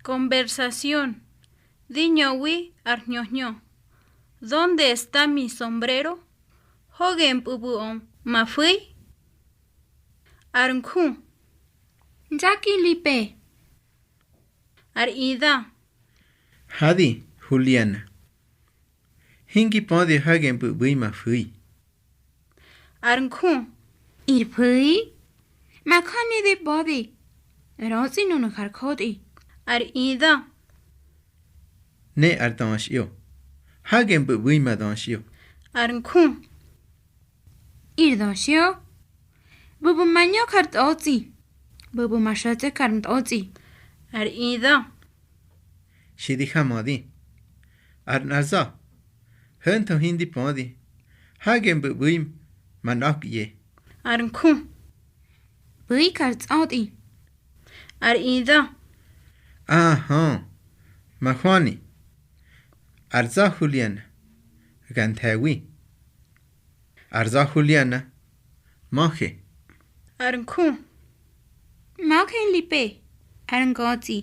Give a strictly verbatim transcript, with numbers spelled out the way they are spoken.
Conversación. Di ñöwi ar hñö hñö. ¿Dónde está mi sombrero? ¿Hoge mpꞌu̱bu̱ꞌö ma fu̱i? Ar nju. Nzaki Lipe. Ar idö. Hadi, Huliana. Hingi pödi hage mpꞌu̱ ꞌbu̱i ma fu̱i. Ar nju. Ir fu̱i. Majöni di pödi. ꞌRötsꞌi nunu̱ har jotꞌi. Ar idö. Ne ar döxꞌyo. Hage mpꞌu̱ ꞌbu̱i ma döxꞌyo. Ar nju. Ir döxꞌyo. ꞌBu̱bu mañö jar tꞌotsꞌi. ꞌBu̱bu ma xo̱tse̱ jar ntꞌotsꞌi. Ar idö. Xi di jamödi. Ar nꞌar za̱. Ho̱ntho hindi pödi. Hage mbu̱ ꞌbu̱i ma nꞌa̱kye. Ar nju. ꞌBu̱i jar tsꞌötꞌi. Ar idö. Ahö. Mahwani. Ar za̱ Huliana. Ga nthe̱wi. Ar za̱ Huliana. Ma̱je. Ar nju. Ma̱je Lipe. Ar ngotsꞌi.